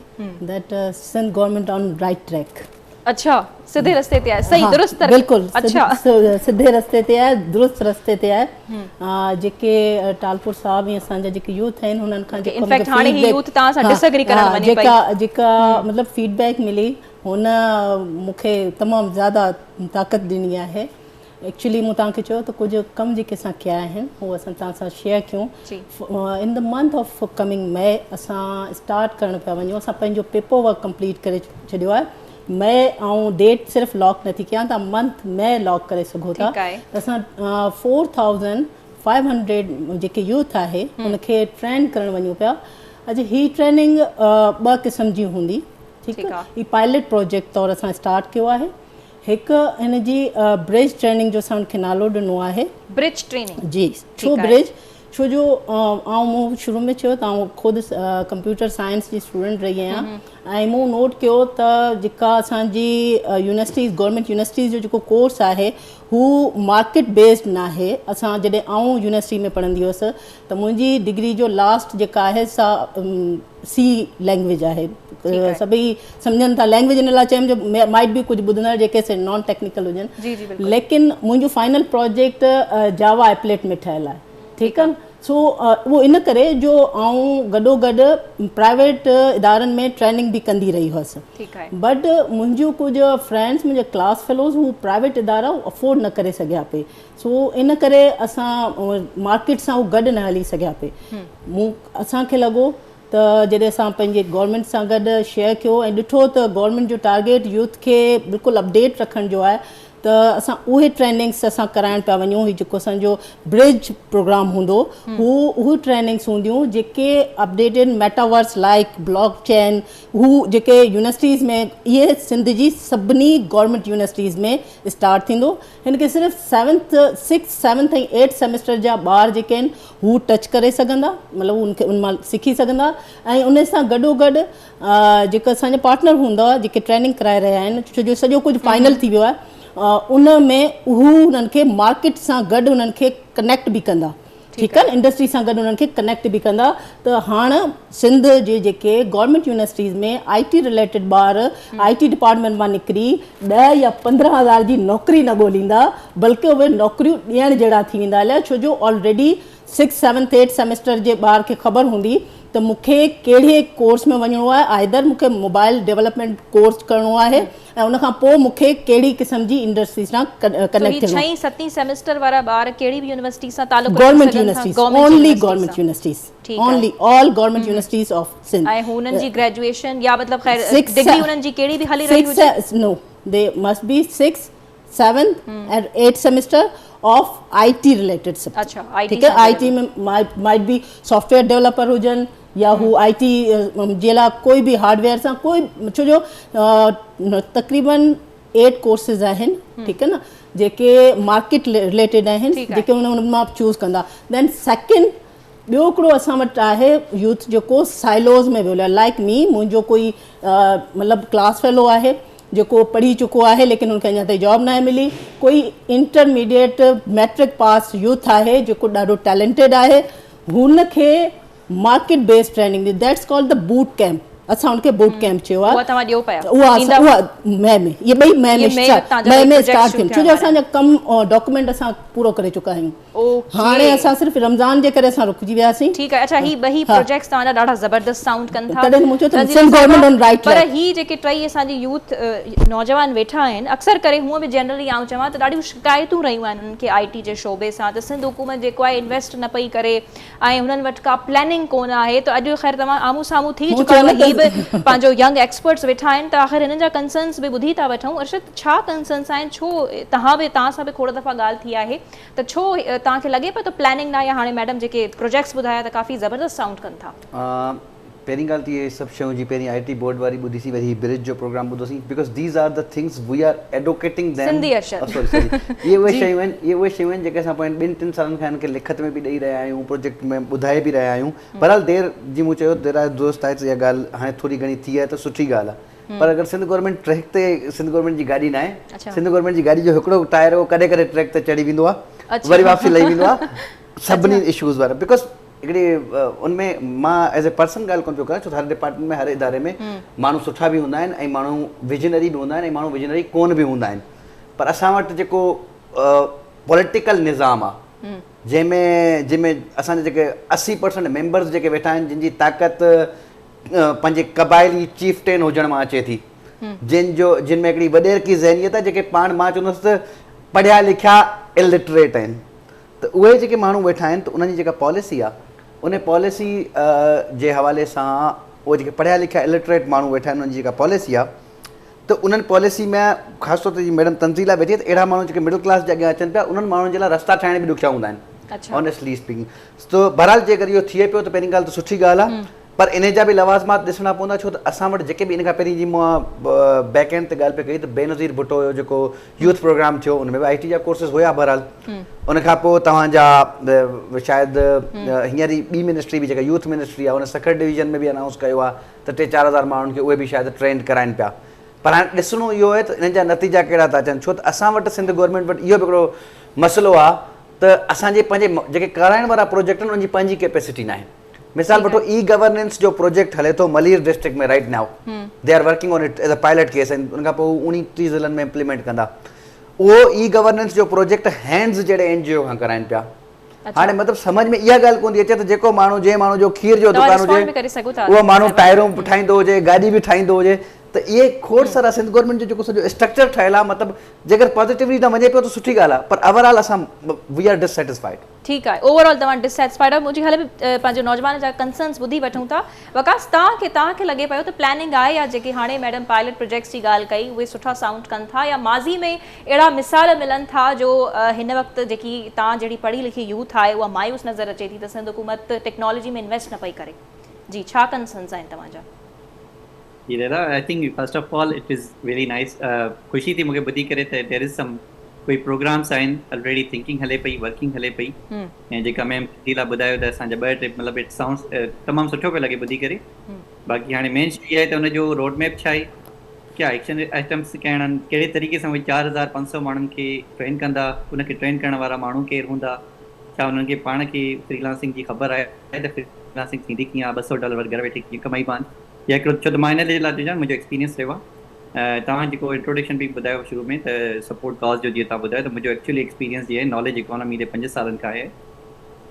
that Sindh government on right track. اڇا سڌي رستي تي آهي صحيح درست بلڪل اڇا سڌي رستي تي آهي درست رستي تي آهي جيڪي ٽالپور صاحب ۽ اسان جا جيڪي يوٿ آهن انهن کان جيڪو انفيڪٽ هاڻي هي يوٿ توهان سان ڊس اگري ڪرڻ وڃي پئي جيڪا جيڪا مطلب فيڊ بيڪ ملي هن مون کي تمام زياده طاقت ڏني آهي ايڪچولي مون توهان کي چيو ته ڪجهه ڪم جيڪي اسان ڪيا آهن هو اسان توهان سان شيئر ڪيون in the month of coming May اسان اسٽارٽ ڪرڻ پيا وڃون اسان پنهنجو پيپر ورڪ ڪمپليٽ ڪري ڇڏيو آهي مئي آئون ڊيٽ صرف لاڪ نٿي ڪيان توهان منٿ مئي لاڪ ڪري سگهو ٿا ته اسان 4500 جيڪي يوٿ آهي ان کي ٽرين ڪرڻ وڃون پيا اڄ هي ٽريننگ ٻه قسم جي هوندي ٺيڪ آهي هي پائلٽ پروجيڪٽ طور اسان اسٽارٽ ڪيو آهي هڪ هن جي برج ٽريننگ جو اسان ان کي نالو ڏنو آهي. برج ٽريننگ. جي ڇو برج ڇو جو آئون مون شروع ۾ چيو ته آئون خود ڪمپيوٽر سائنس جي اسٽوڊنٽ رهي آهيان ۽ مون نوٽ ڪيو ته جيڪا اسان جي يونيورسٽيز گورنمينٽ يونيورسٽيز جو جيڪو ڪورس آهي هو مارڪيٽ بيسڊ ناهي اسان جڏهن آئون يونيورسٽي ۾ پڙهندي هيس ته منهنجي ڊگري جو لاسٽ جيڪا آهي سا سي لينگويج آهي سڀئي سمجهن ٿا لينگويج ان لاء چيم جو مائٽ بي ڪجهه ٻڌندڙ جيڪي سي نان ٽيڪنيڪل هجن ليڪن منهنجو فائنل پروجيڪٽ جاوا ايپليٽ ۾ ٺهيل آهي ٺيڪ آهي سو اهو ان ڪري جو آئون گڏو گڏ پرائيويٽ ادارن ۾ ٽريننگ به ڪندي رهي هئس بٽ منهنجون ڪجهه فرينڊس منهنجا ڪلاس فيلوز هو پرائيويٽ ادارا افورڊ نه ڪري سگهيا پئي سو ان ڪري اسان مارڪيٽ سان هو گڏ نه هلي سگهيا پئي مون اسان کي لڳو ته جڏهن اسان پنهنجي گورنمينٽ سان گڏ شيئر ڪيو ۽ ڏٺو ته گورنمينٽ جو ٽارگيٽ يوٿ کي بلڪل اپڊيٽ رکڻ جو آهي ته اسان اهي ٽريننگس اسان ڪرائڻ پيا وڃون هي جيڪو اسان جو برج پروگرام هوندو هو اهي ٽريننگس هونديون جيڪي updated metaverse like block chain هو جيڪي يونيورسٽيز ۾ اهي سنڌ جي سڀني گورنمينٽ يونيورسٽيز ۾ اسٽارٽ ٿيندو هن کي صرف seventh six seventh ۽ eight semester جا ٻار جيڪي آهن هو ٽچ ڪري سگهندا مطلب هو ان کي ان مان سکي سگهندا ۽ ان سان گڏو گڏ جيڪا اسان جا پارٽنر هوندا جيڪي ٽريننگ ڪرائي رهيا آهن ڇو جو سڄو ڪجهه فائنل ٿي ويو آهي ان ۾ هو انهن کي مارڪيٽ سان گڏ انهن کي ڪنيڪٽ به ڪندا ٺيڪ آهي نه انڊسٽري سان گڏ انهن کي ڪنيڪٽ به ڪندا ته هاڻ سنڌ جي جيڪي گورنمينٽ يونيورسٽيز ۾ آء ٽي رليٽيڊ ٻار آء ٽي ڊپارٽمينٽ مان نڪري 10 يا 15 هزار جي نوڪري نه ڳوليندا بلڪه اهي نوڪريون ڏيڻ جهڙا ٿي ويندا هليا ڇو جو already six seventh eight semester جي ٻار کي خبر هوندي ته مون کي ڪهڙي ڪورس ۾ وڃڻو آهي آئدر مون کي موبائل ڊولپمينٽ ڪورس ڪرڻو آهي ۽ ان کان پوء مون کي ڪهڙي قسم جي انڊسٽري سان ڪنيڪٽ ٿيڻو آهي. ڇهين ستين سيمسٽر وارا ٻار ڪهڙي به يونيورسٽي سان تعلق رکي گورنمينٽ سگهن ٿا؟ Universities only government universities only all government universities of Sindh. ۽ هو انهن جي گريجوئيشن يا مطلب خير ڊگري انهن جي ڪهڙي به هلي رهي هجي؟ No they must be six seventh ۽ eight semester of I T related subject ٺيڪ آهي I T ۾ might be software developer هجن يا هو آء ٽي جي لاء ڪوئي به هارڊويئر سان ڪوئي ڇو جو تقريبن ايٽ ڪورسز آهن ٺيڪ آهي نه جيڪي مارڪيٽ رليٽيڊ آهن جيڪي ان مان چوز ڪندا دين سيڪنڊ ٻيو هڪڙو اسان وٽ آهي يوٿ جيڪو سائلوز ۾ ويل آهي لائڪ مي منهنجو ڪوئي مطلب ڪلاس فيلو آهي جيڪو پڙهي چڪو آهي ليڪن ان کي اڃا تائين جاب ناهي ملي ڪوئي انٽرميڊيٽ ميٽرڪ پاس يوٿ آهي جيڪو ڏاڍو ٽيلنٽيڊ آهي هن کي مارڪيٽ بيسڊ ٽريننگ ڏي that's called the boot camp اسان ان کي بوٽ ڪيمپ چيو آهي. اها توهان ڏيو پيا. اها اها مئي ۾ اهي ٻئي مئي ۾ مئي ۾ اسٽارٽ ٿين ڇو جو اسان جا ڪم ڊاڪومينٽ اسان پورو ڪري چڪا آهيون. هاڻي اسان صرف رمضان جي ڪري اسان رڪجي وياسين. ٺيڪ آهي اڇا هي ٻئي پروجيڪٽس توهان جا ڏاڍا زبردست سائونڊ ڪن ٿا. تڏهن مون چيو ته سنڌ گورنمينٽ آن رائيٽ ٽريڪ. پر هي جيڪي ٽئي اسان جي يوٿ نوجوان ويٺا آهن اڪثر ڪري هونء به جنرلي آئون چوان ته ڏاڍيون شڪايتون رهيون آهن انهن کي آئي ٽي جي شعبي سان ته سنڌ حڪومت جيڪو آهي انويسٽ نه پئي ڪري ۽ هنن وٽ ڪا پلاننگ ڪونه آهي ته اڄ خير توهان آمهون سامهون ٿي چڪا آهيو هي به پنهنجو ينگ ايڪسپرٽس ويٺا آهن ته آخر هنن جا ڪنسرنس به ٻڌي ٿا وٺون ارشد ڇا ڪنسرنس آهن ڇو توهان به توهان سان به کوڙ دفعا ڳالهه ٿي آهي ته ڇو توهان کي لڳي پيو ته پلاننگ ناهي هاڻي ميڊم جيڪي پروجيڪٽس ٻڌايا ته ڪافي زبردست سائونڊ ڪن ٿا. پهرين ڳالهه ته اهي سڀ شيون جي پهرين آئي ٽي بورڊ واري ٻڌي سين وري هي برج جو پروگرام ٻڌو سين because these are the things we are advocating them Sindhi Arshad sorry sorry اهي اهي شيون آهن اهي اهي شيون آهن جيڪي اسان پوين ٻن ٽن سالن کان هنن کي لکت ۾ به ڏئي رهيا آهيون پروجيڪٽ ۾ ٻڌائي به رهيا آهيون بهرحال دير جي مون چيو دير آيد درست آهي ته اها ڳالهه هاڻي ٿوري گهڻي ٿي آهي ته سٺي ڳالهه آهي پر اگر سنڌ گورنمينٽ ٽريڪ تي سنڌ گورنمينٽ جي گاڏي ناهي سنڌ گورنمينٽ جي گاڏي جو هڪڙو ٽائر اهو ڪڏهن ڪڏهن ٽريڪ تي چڙهي ويندو آهي وري واپسي لهي ويندو آهي سڀني اشوز وارا because هڪڙي ان ۾ مان ايز اي پرسن ڳالهه ڪونه پيو ڪريان ڇو ته هر ڊپارٽمينٽ ۾ هر اداري ۾ ماڻهو سٺا به هوندا آهن ۽ ماڻهو ويزنري به هوندا آهن ۽ ماڻهو ويزنري ڪونه به هوندا آهن پر اسان وٽ جيڪو پوليٽيڪل نظام آهي جنهن ۾ جنهن ۾ اسان جا جيڪي 80% ميمبرز جيڪي ويٺا آهن جن جي طاقت پنهنجي قبائلي چيفٽين هجڻ مان اچي ٿي جن جو جن ۾ هڪڙي وڏيرڪي ذهنيت آهي جيڪي پاڻ مان چوندس ته پڙهيا لکيا الٽريٽ آهن ته اهي جيڪي ماڻهو ويٺا آهن ته انهن جي جيڪا پاليسي آهي ان پاليسي جي حوالي سان اهي جيڪي پڙهيا لکيا الٽريٽ ماڻهو ويٺا آهن انهن جي جيڪا پاليسي آهي ته انهن پاليسي ۾ خاص طور تي جيئن ميڊم تنزيلا ويٺي آهي ته اهڙا ماڻهو جيڪي مڊل ڪلاس جي اڳيان اچن پيا انهن ماڻهن جي لاء رستا ٺاهڻ به ڏکيا هوندا آهن آنيسٽلي اسپيڪنگ ته بهرحال جيڪر اهو ٿئي پيو ته پهرين ڳالهه ته سٺي ڳالهه آهي پر انهي جا به لوازمات ڏسڻا پوندا ڇو ته اسان وٽ جيڪي به ان کان پهرين جي مون بيڪ اينڊ تي ڳالهه پئي ڪئي ته بينظير ڀٽو جو جيڪو يوٿ پروگرام ٿيو ان ۾ به آئي ٽي جا ڪورسز هيا بهرحال ان کان پوء توهان جا شايد هينئر ئي ٻي منسٽري به جيڪا يوٿ منسٽري آهي ان سکر ڊويزن ۾ به انائونس ڪيو آهي ته ٽي 4000 ماڻهن کي اهي به شايد ٽرينڊ ڪرائن پيا پر هاڻي ڏسڻو اهو آهي ته انهن جا نتيجا ڪهڙا ٿا اچن ڇو ته اسان وٽ سنڌ گورنمينٽ وٽ اهو به هڪڙو مسئلو آهي ته اسان جي پنهنجي جيڪي ڪرائڻ وارا پروجيڪٽ آهن انهن جي پنهنجي ڪيپيسٽي ناهي مثال وٺو اي گورننس جو پروجيڪٽ هلي ٿو Malir district ۾ right now they are working on it as a pilot case ۽ ان کان پوء هو اوڻيهه 30 ضلعن ۾ امپليمينٽ ڪندا اهو اي گورننس جو پروجيڪٽ هينڊز جهڙي اين جي او کان ڪرائن پيا هاڻي مطلب سمجهه ۾ اها ڳالهه ڪونه ٿي اچي ته جيڪو ماڻهو جنهن ماڻهو جو کير جو دڪان هجي اهو ماڻهو ٽائرون به ٺاهيندو هجي گاڏي به ٺاهيندو هجي ته اهي کوڙ سارا سنڌ گورنمينٽ جو جيڪو سڄو اسٽرڪچر ٺهيل آهي مطلب جيڪر پازيٽولي ڏانهن وڃي پيو ته سٺي ڳالهه آهي پر اوور آل اسان وي آر ڊس سيٽسفائيڊ. ٺيڪ آهي اوور آل توهان ڊس سيٽسفائيڊ آهيو منهنجي خيال ۾ پنهنجي نوجوانن جا ڪنسرنس ٻڌي وٺون ٿا وقاص توهان کي توهان کي لڳي پيو ته پلاننگ آهي يا جيڪي هاڻي ميڊم پائلٽ پروجيڪٽس جي ڳالهه ڪئي اهي سٺا سائونڊ ڪن ٿا يا ماضي ۾ اهڙا مثال ملن ٿا جو هن وقت جيڪي توهان جهڙي پڙهي لکي يوٿ آهي اها مايوس نظر اچي ٿي ته سنڌ حڪومت ٽيڪنالاجي ۾ انويسٽ نه پئي ڪري جي ڇا ڪنسرنس آهن توهان جا؟ جي دادا I think first of all it is very nice خوشي ٿي مونکي ٻڌي ڪري ته دير از سم ڪوئي پروگرامس آهن الريڊي ٿنڪنگ هلي پئي ورڪنگ هلي پئي ۽ جيڪا ميم تنزيلا ٻڌايو ته اسان جا ٻه ٽي مطلب it sounds تمام سٺو پيو لڳي ٻڌي ڪري باقي هاڻي مين شي آهي ته ان جو روڊ ميپ ڇا آهي ڪيا ايڪشن آئٽمس ڪهڙا آهن ڪهڙي طريقي سان اهي 4500 ماڻهن کي ٽرين ڪندا ان کي ٽرين ڪرڻ وارا ماڻهو ڪير هوندا ڇا انهن کي پاڻ کي فري لانسنگ جي خبر آهي ته فري لانسنگ ٿيندي ڪيئن آهي 200 ڊالر گهر ويٺي ڪيئن ڪمائبا آهن يا هڪڙو ڇو ته مان ان جي لاء ٿو چوان منهنجو ايڪسپيرينس رهيو آهي توهان جيڪو انٽروڊڪشن به ٻڌايو شروع ۾ ته سپورٽ ڪاز جو جيئن توهان ٻڌايو ته منهنجو ايڪچولي ايڪسپيرينس جي ناليج اڪانومي تي 5 سالن کان آهي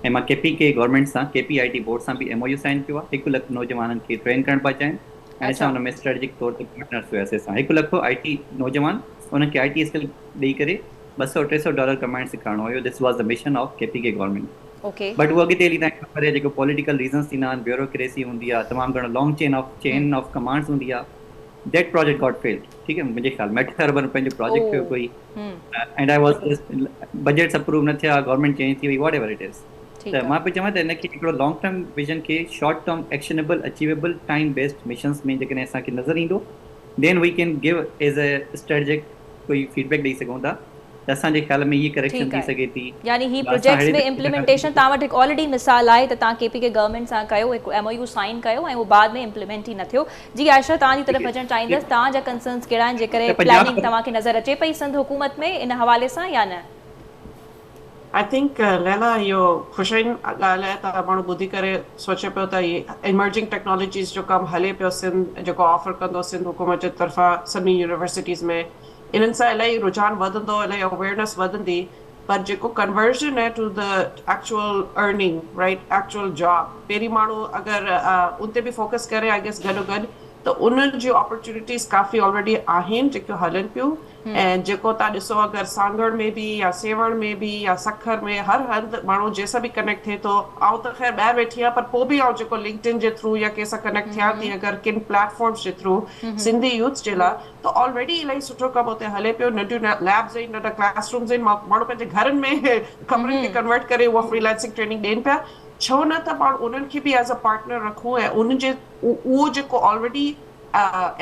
۽ مان ڪي پي ڪي گورنمينٽ سان ڪي پي آء ٽي بورڊ سان به ايم او يو سائن ڪيو آهي 1 لک نوجوانن کي ٽرين ڪرڻ پيا چاهين ۽ اسان ان ۾ اسٽريٽجڪ طور تي پارٽنرس هياسي اسان 1 لک آء ٽي نوجوان انهن کي آء ٽي اسڪل ڏئي ڪري 200 300 ڊالر ڪمائڻ سيکارڻو هيو this was the mission of K P K government but اهو اڳتي هلي توهان کي خبر آهي جيڪو پوليٽيڪل ريزنس ٿيندا آهن بيوروڪريسي هوندي آهي تمام گهڻو لانگ چين آف چين آف ڪمانڊس هوندي آهي that project got failed ٺيڪ آهي منهنجي خيال ۾ 8 ارب روپين جو پروجيڪٽ هيو ڪوئي and I was budgets approve نه ٿيا گورنمينٽ چينج ٿي وئي what ever it از ته مان پيو چوان ته ان کي هڪڙو لانگ ٽرم ويزن کي short term actionable achievable time based missions ۾ جيڪڏهن اسان کي نظر ايندو then we can give as a strategic ڪوئي فيڊبيڪ ڏئي سگهون ٿا ته اسان جي خيال ۾ هي ڪريڪشن ٿي سگهي ٿي. يعني هي پروجيڪٽس ۾ امپليمينٽيشن توهان وٽ هڪ آلريڊي مثال آهي ته توهان ڪي پي ڪي گورنمينٽ سان ڪيو هڪ ايم او يو سائن ڪيو ۽ اهو بعد ۾ امپليمينٽ ئي نه ٿيو. جي عائشه توهان جي طرف اچڻ چاهيندس توهان جا ڪنسرنس ڪهڙا آهن جيڪڏهن پلاننگ توهان کي نظر اچي پئي سنڌ حڪومت ۾ ان حوالي سان يا نه؟ I think Laila اهو خوش آئند ڳالهه آهي ته ماڻهو ٻڌي ڪري سوچي پيو ته هي ايمرجنگ ٽيڪنالاجيز جو ڪم هلي پيو سنڌ جيڪو آفر ڪندو سنڌ حڪومت جي طرفان سڀني يونيورسٽيز ۾ انهن سان الاهي رجحان وڌندو الاهي اويئرنيس وڌندي پر جيڪو ڪنورزن آهي to the actual earning right actual job پهرين ماڻهو اگر ان تي به فوڪس ڪري I guess گڏو گڏ ته انهن جون اپرچونيٽيز ڪافي آلريڊي آهن جيڪيون هلن پيون ۽ جيڪو توهان ڏسو اگر سانگهڙ ۾ به يا سيوهڻ ۾ به يا سکر ۾ هر هنڌ ماڻهو جنهن سان به ڪنيڪٽ ٿئي ٿو آئون ته خير ٻاهر ويٺي آهيان پر پوء به آئون جيڪو لنڪڊ ان جي ٿرو يا ڪنهن سان ڪنيڪٽ ٿيان ٿي اگر ڪن پليٽ فارمز جي ٿرو سنڌي يوٿس جي لاء ته آلريڊي الاهي سٺو ڪم اتي هلي پيو ننڍيون ليبز آهن ننڍا ڪلاس رومز آهن ماڻهو پنهنجي گهرن ۾ ڪمرن کي ڪنورٽ ڪري اها فري لانسنگ ٽريننگ ڏين پيا ڇو نه ته پاڻ انهن کي به ايز ا پارٽنر رکون ۽ انهن جي اهو جيڪو already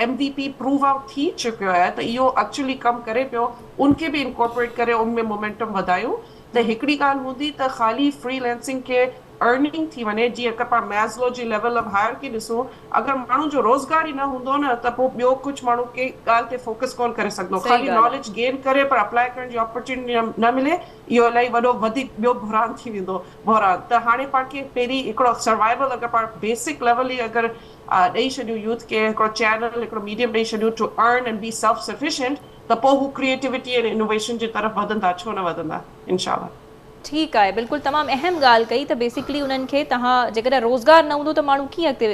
M V P prove out ٿي چڪيو آهي ته اهو ايڪچوئلي ڪم ڪري پيو ان کي به انڪارپوريٽ ڪري ان ۾ مومينٽم وڌايون ته هڪڙي ڳالهه هوندي ته خالي فري لانسنگ کي ارننگ ٿي وڃي جيئن اگر پاڻ ميزلو جي ليول آف هائرارڪي ڏسون اگر ماڻهو جو روزگار ئي نه هوندو نه ته پوء ٻيو ڪجهه ماڻهو ڪنهن ڳالهه تي فوڪس ڪونه ڪري سگهندو صحيح خالي ڳالهه آهي. ناليج گين ڪري پر اپلائي ڪرڻ جي اپرچونٽي نه ملي اهو الاهي وڏو وڌيڪ ٻيو بحران ٿي ويندو بحران ته هاڻي پاڻ کي پهرين هڪڙو سروائيول اگر پاڻ بيسڪ ليول ئي اگر ڏئي ڇڏيون يوٿ کي هڪڙو چينل هڪڙو ميڊيم ڏئي ڇڏيون to earn and be self sufficient ته پوء هو ڪريئيٽوٽي ۽ انوويشن جي طرف وڌندا ڇو نه وڌندا انشاء الله. ٺيڪ آهي بلڪل تمام اهم ڳالهه ڪئي ته بيسيڪلي انهن کي توهان جيڪڏهن روزگار نه هوندو ته ماڻهو ڪيئن اڳتي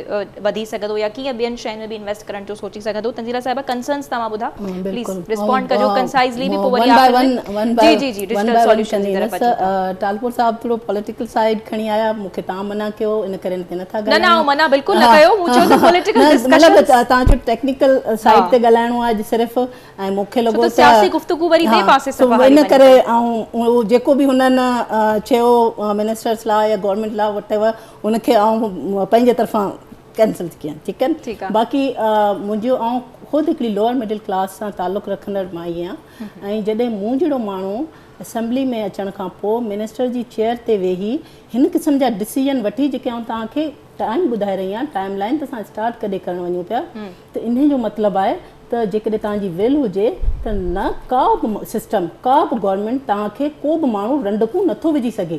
وڌي سگهندو يا ڪيئن ٻين شين ۾ به انويسٽ ڪرڻ جو سوچي سگهندو تنزيلا صاحبه ڪنسرنس توهان ٻڌا پليز ريسپونڊ ڪجو ڪنسائزلي به پوء وري آخر ۾ جي جي جي ڊجيٽل سوليوشن جي طرف اچون ٿا. ٽالپور صاحب ٿورو پوليٽيڪل سائيڊ کڻي آيا مون کي توهان منع ڪيو ان ڪري ان تي نٿا نه نه آئون منع بلڪل نه ڪيو مون چيو ته پوليٽيڪل مطلب توهان چيو ٽيڪنيڪل سائيڊ تي ڳالهائڻو آهي اڄ صرف ۽ مون کي لڳو ته سياسي گفتگو وري ٻئي پاسي صفا ان ڪري آئون جيڪو به هنن چيو منسٽرس لاء يا گورنمينٽ لاء وٽ ايور ان کي آئون پنهنجي طرفان ڪينسل ٿي ڪيان ٺيڪ آهي باقي منهنجو آئون خود هڪڙي لوئر مڊل ڪلاس سان تعلق رکندڙ مائي آهيان ۽ جڏهن مون جهڙو ماڻهو اسيمبلي ۾ اچڻ کان پوء منسٽر جي چيئر تي ويهي هن قسم جا ڊسيزن وٺي جيڪي آئون توهان کي ٽائيم ٻڌائي رهي آهيان ٽائيم لائين ته اسان اسٽارٽ ڪڏهن ڪرڻ وڃون پيا ته انهي جو مطلب آهي ته جيڪڏهن توهان جي ول هجي ته نه ڪا به سسٽم ڪا به گورنمينٽ توهان کي ڪو به ماڻهو رنڊڪون نٿو وجهي سگهي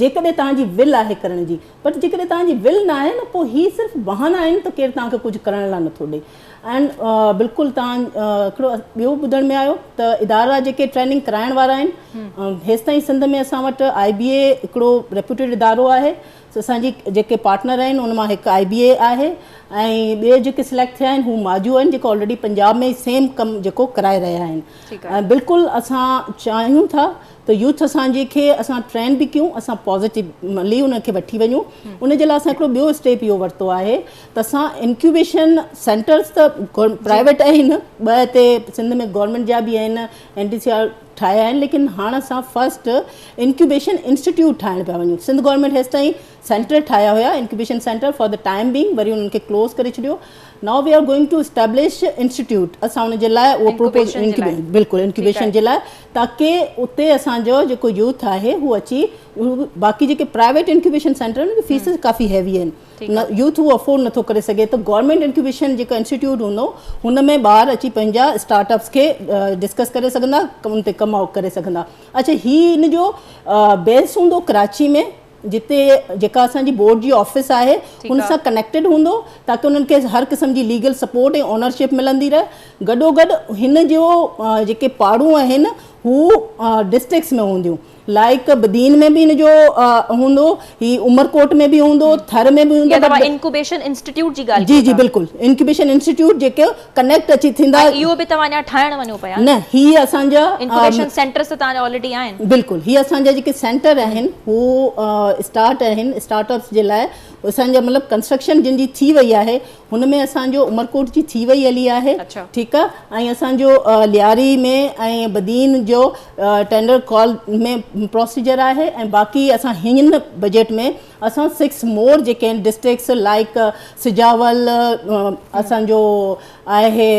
جيڪڏهن توهان جي ول آهي ڪرڻ جي بٽ جيڪڏهن توهان جي ول نه آهي نه پوء هي صرف بهانا آهن ته ڪير توهان کي ڪجهه ڪرڻ لاء نٿو ڏئي ۽ بلڪل توهان هڪڙو ٻيو ٻڌڻ ۾ آيو ته ادارا جيڪي ٽريننگ ڪرائڻ وارا آهن هيستائين سنڌ ۾ اسان وٽ آئي بي اي هڪڙو ريپيوٽيڊ ادارو آهي اسان جي جيڪي پارٽنر آهن ان مان هڪ آئي بي اي آهي ۽ ٻئي جيڪي سليڪٽ ٿيا آهن هو ماجو آهن جيڪو آلريڊي پنجاب ۾ سيم ڪم جيڪو ڪرائي رهيا آهن بلڪل اسان چاهيون ٿا ته يوٿ اسان جي کي اسان ٽرين به ڪيون اسان پازيٽولي انهن کي وٺي وڃون ان جي لاء اسان هڪڙو ٻيو اسٽيپ اهو ورتو آهي ته اسان انڪيوبيشن سينٽرز ته پرائيويٽ آهن ٻه هتي سنڌ ۾ گورنمينٽ جا به آهن اين ڊي سي آر ٺاهيا آهن ليڪن هاڻ اسان فرسٽ انڪيوبيشن انسٽيٽيوٽ ٺاهڻ پيا وڃون سنڌ گورنمينٽ هيستائين سينٽر ٺاهيا هيا incubation centre for the time being وري انهن کي ڪلوز ڪري ڇڏيو now we are going to establish institute اسان ان جي لاء اهو پروپوز بلڪل انڪيوبيشن جي لاء تاڪي اتي اسان جو جيڪو يوٿ آهي هو اچي باقي جيڪي پرائيويٽ انڪيوبيشن سينٽر آهن ان جي فيسز ڪافي هيوي آهن يوٿ اهو افورڊ نٿو ڪري سگهي ته گورنمينٽ انڪيوبيشن جيڪو انسٽيٽيوٽ هوندو هن ۾ ٻار اچي پنهنجا اسٽارٽ اپس کي ڊسڪس ڪري سگهندا ان تي ڪم ڪري سگهندا اڇا هي ان جو بيس هوندو ڪراچي ۾ جتي جيڪا اسان جي بورڊ جي آفيس آهي ان سان ڪنيڪٽيڊ هوندو تاڪه انهن کي هر قسم جي ليگل سپورٽ ۽ اونرشپ ملندي رهي گڏو گڏ هن جو جيڪي پاڙون آهن هو ڊسٽرڪٽس ۾ هونديون لائيڪ بدين ۾ به هن جو هوندو هي عمرڪوٽ ۾ به هوندو ٿر ۾ به هوندو. توهان انڪيوبيشن انسٽيٽيوٽ جي ڳالهه ڪيو ٿا. جي جي بلڪل انڪيوبيشن انسٽيٽيوٽ جيڪي ڪنيڪٽ اچي ٿيندا. ۽ اهو به توهان اڃا ٺاهڻ وڃو پيا نه هي اسان جا انڪيوبيشن سينٽرز ته توهان جا آلريڊي آهن. بلڪل هي اسان جا جيڪي سينٽر آهن هو اسٽارٽ آهن اسٽارٽ اپس جي لاء اسان جا مطلب ڪنسٽرڪشن جن جي ٿي وئي آهي هن ۾ اسان جو عمرڪوٽ جي ٿي وئي هلي آهي ٺيڪ آهي ۽ اسان جو لياري ۾ ۽ بدين جو ٽينڊر ڪال ۾ پروسيجر آهي ۽ باقي اسان هن بجيٽ ۾ اسان 6 مور جيڪي آهن ڊسٽرڪٽس لائيڪ سجاول اسان جو آهي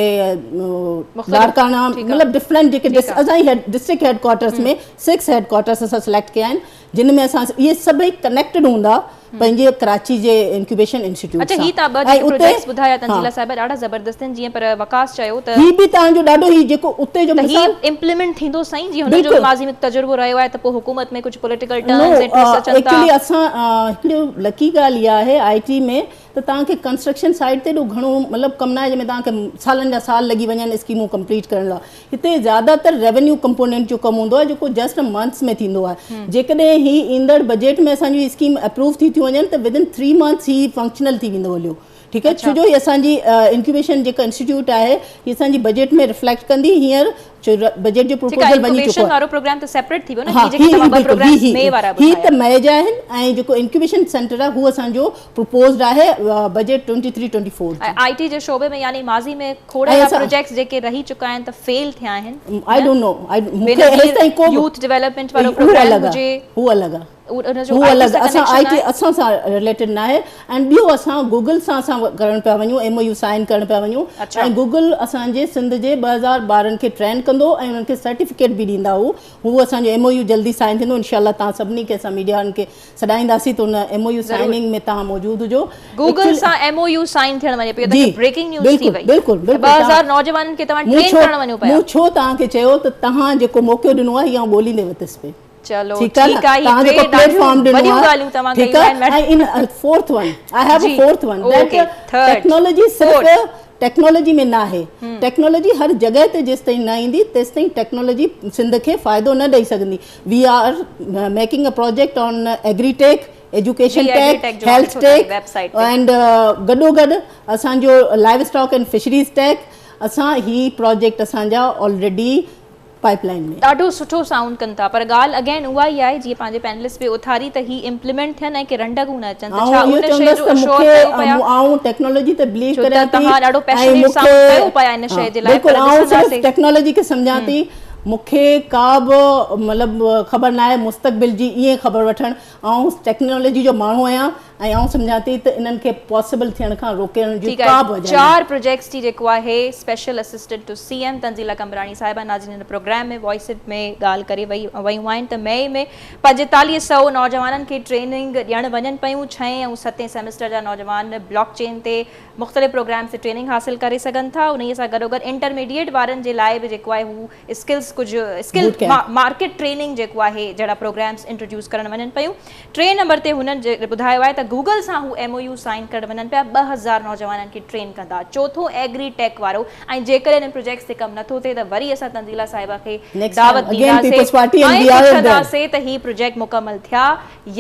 لاڙڪاڻا مطلب ڊفرنٽ جيڪي اسان جي district head quarters ۾ 6 head quarters اسان سليڪٽ ڪيا آهن جن ۾ اسان اهي سڀئي ڪنيڪٽيڊ هوندا پنهنجي ڪراچي جي انڪيوبيشن انسٽيٽيوٽ سان. اڇا هي توهان ٻه جيڪي پروجيڪٽس ٻڌايا تنزيلا صاحبه ڏاڍا زبردست آهن جيئن پر وقاص چيو ته هي به توهان جو ڏاڍو هي جيڪو اتي جو مثال ته هي امپليمينٽ ٿيندو سائين جيئن هن جو ماضي ۾ تجربو رهيو آهي ته پوء حڪومت ۾ ڪجهه پوليٽيڪل ٽرنز ۽ ٽوئسٽ اچن ٿا. ايڪچولي اسان هڪڙي لڪي ڳالهه اها آهي آء ٽي ۾ ته توهان کي ڪنسٽرڪشن سائيٽ تي ايڏو گهڻو مطلب ڪم ناهي جنهن ۾ توهان کي سالن جا سال لڳي وڃن اسڪيمون ڪمپليٽ ڪرڻ لاء هتي زياده تر ريونيو ڪمپونينٽ جو ڪم هوندو آهي جيڪو جسٽ منٿس ۾ ٿيندو آهي جيڪڏهن هي ايندڙ بجيٽ ۾ اسان جون اسڪيم اپروو ٿي ٿيون وڃن ته ودن 3 منٿس هي فنڪشنل ٿي ويندو هليو ٺيڪ آهي ڇو جو هي اسان جي انڪيوبيشن جيڪا انسٽيٽيوٽ آهي هي اسان جي بجيٽ ۾ ريفليڪٽ ڪندي هينئر بجيٽ جو پروپوزل وڃي چڪو آهي. وارو پروگرام ته سيپريٽ ٿي ويو نه هي جيڪي توهان ٻه پروگرامز مئي وارا ٻڌايا هي ته مئي جا آهن ۽ جيڪو انڪيوبيشن سينٽر آهي هو اسان جو پروپوزڊ آهي بجيٽ 23 24 جي. آء ٽي جي شعبي ۾ يعني ماضي ۾ کوڙ اهڙا پروجيڪٽس جيڪي رهي چڪا آهن ته فيل ٿيا آهن. I don't know مون کي هيستائين ڪو يوٿ ڊولپمينٽ وارو پروگرام هجي هو الڳ آهي هو الڳ اسان آء ٽي اسان سان رليٽيڊ ناهي ۽ ٻيو اسان گوگل سان اسان ڪرڻ پيا وڃون ايم او يو سائن ڪرڻ پيا وڃون ۽ گوگل اسان جي سنڌ جي 2000 ٻارن کي ٽرين ڪندو ۽ انهن کي سرٽيفڪيٽ به ڏيندا هو هو اسان جو ايم او يو جلدي سائن ٿيندو انشاء الله توهان سڀني کي اسان ميڊيا وارن کي سڏائينداسين ته ان ايم او يو سائننگ ۾ توهان موجود هجو. گوگل سان ايم او يو سائن ٿيڻ وڃي پيو ته بريڪنگ نيوز ٿي وئي بلڪل بلڪل 2000 نوجوانن کي توهان ٽرين ڪرڻ وڃو پيا. مون ڇو توهان کي چيو ته توهان جيڪو موقعو ڏنو آهي هي آئون ڳوليندي وتس پئي. چلو ٺيڪ آهي هي ٽي ڏاڍيون وڏيون ڳالهيون توهان ڪيون آهن madam. ۽ In fourth one I have a fourth one that technology صرف ٽيڪنالاجي ۾ ناهي ٽيڪنالاجي هر جڳهه تي جيستائين نه ايندي تيستائين ٽيڪنالاجي سنڌ کي فائدو نه ڏئي سگهندي we are making a project on agri tech education tech health tech and گڏو گڏ اسان جو لائيو اسٽاڪ اينڊ فشريز ٽيڪ اسان هي پروجيڪٽ اسان جا آلريڊي پائپ لائن ۾. ڏاڍو سٺو سائونڊ ڪن ٿا پر ڳالهه اگين اها ئي آهي جيئن پنهنجي پينلسٽ به اٿاري ته هي امپليمينٽ ٿين ۽ ڪي رنڊڪون نه اچن ته ڇا ان شيء جو اشور ڪيو پيا آئون ٽيڪنالاجي تي بليو ڇو ته توهان ڏاڍو پيشنيٽ سائونڊ ڪيو پيا ان شيء جي لاء پر آئون صرف ٽيڪنالاجي کي سمجهان ٿي مون کي ڪا به مطلب خبر ناهي مستقبل جي ائين خبر وٺڻ آئون ٽيڪنالاجي جو ماڻهو آهيان ۽ آئون سمجهان ٿي ته انهن کي پاسيبل ٿيڻ کان روڪڻ جي ٺيڪ ڪا آهي به وجه چار ناهي. پروجيڪٽس جي جيڪو آهي special assistant to C M Tanzeela Qambrani صاحبه ناظرين هن پروگرام ۾ وائس it ۾ ڳالهه ڪري ويون آهن ته مئي ۾ 4500 نوجوانن کي ٽريننگ ڏيڻ وڃن پيون ڇهين ۽ ستين سيمسٽر جا نوجوان بلاڪ چين تي مختلف پروگرامز تي ٽريننگ حاصل ڪري سگهن ٿا انهي سان گڏوگڏ انٽرميڊيٽ وارن جي لاء به جيڪو آهي هو اسڪلز ڪجهه اسڪل مارڪيٽ ٽريننگ جيڪو آهي جهڙا پروگرامز انٽروڊيوس ڪرڻ وڃن پيون ٽئين نمبر تي هنن ٻڌايو آهي ته گوگل سان هو ايم او يو سائن ڪرڻ وڃن پيا 2000 نوجوانن کي ٽرين ڪندا چوٿون ايگري ٽيڪ وارو ۽ جيڪڏهن انهن پروجيڪٽس تي ڪم نٿو ٿئي ته وري اسان تنزيلا صاحبه کي دعوت ڏينداسي ۽ پڇنداسي ته هي پروجيڪٽ مڪمل ٿيا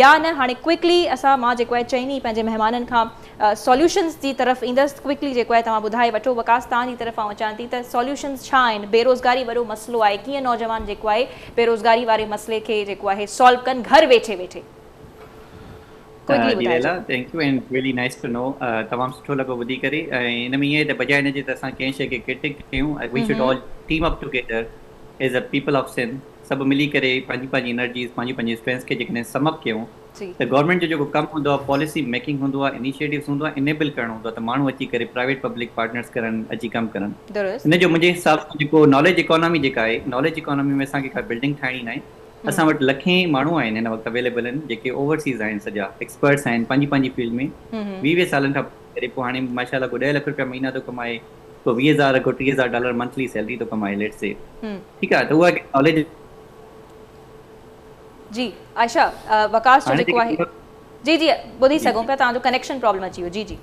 يا نه هاڻي ڪوئڪلي اسان مان جيڪو آهي چئني پنهنجي مهمانن کان سوليوشنز جي طرف ايندس ڪوئڪلي جيڪو آهي توهان ٻڌائي وٺو وقاص توهان جي طرف آئون اچان ٿي ته سوليوشنز ڇا آهن بيروزگاري وڏو مسئلو آهي ڪيئن نوجوان جيڪو آهي بيروزگاري واري مسئلي کي جيڪو آهي سالو ڪن گهر ويٺي ويٺي ڪوئڪلي جي ٻڌائجو. Laila thank you and really nice to know تمام سٺو لڳو ٻڌي ڪري ۽ ان ۾ ائين آهي ته بجاء ان جي ته اسان ڪنهن شيء کي ڪرٽڪ ڪيون we should all team up together as a people of Sindh سڀ ملي ڪري پنهنجي پنهنجي انرجيز پنهنجي پنهنجي اسٽرينٿس کي جيڪڏهن سم اپ ڪيون ته گورنمينٽ جو جيڪو ڪم هوندو آهي پاليسي ميڪنگ هوندو آهي انيشيٽوز هوندو آهي انيبل ڪرڻ هوندو آهي ته ماڻهو اچي ڪري پرائيويٽ پبلڪ پارٽنرز ڪرن اچي ڪم ڪرن ان جو منهنجي حساب سان جيڪو ناليج اڪانامي جيڪا آهي ناليج اڪانامي ۾ اسان کي ڪا بلڊنگ ٺاهڻي ناهي اسان وٽ لکين ماڻهو آهن هن وقت اويليبل آهن جيڪي اوورسيز آهن سڄا ايڪسپرٽس آهن پنهنجي پنهنجي فيلڊ ۾ 20 20 سالن کان ڪري پوء هاڻي ماشاء الله ڪو 10 لک روپيا مهينا ٿو ڪمائي ڪو 20 هزار ڪو 30 هزار ڊالر منٿلي سيلري ٿو ڪمائي ليٽس سي ٺيڪ آهي ته اها ناليج جي عائشه وقاص جو جيڪو آهي جي جي ٻڌي سگهون پيا توهان جو ڪنيڪشن پرابلم اچي ويو جي جي.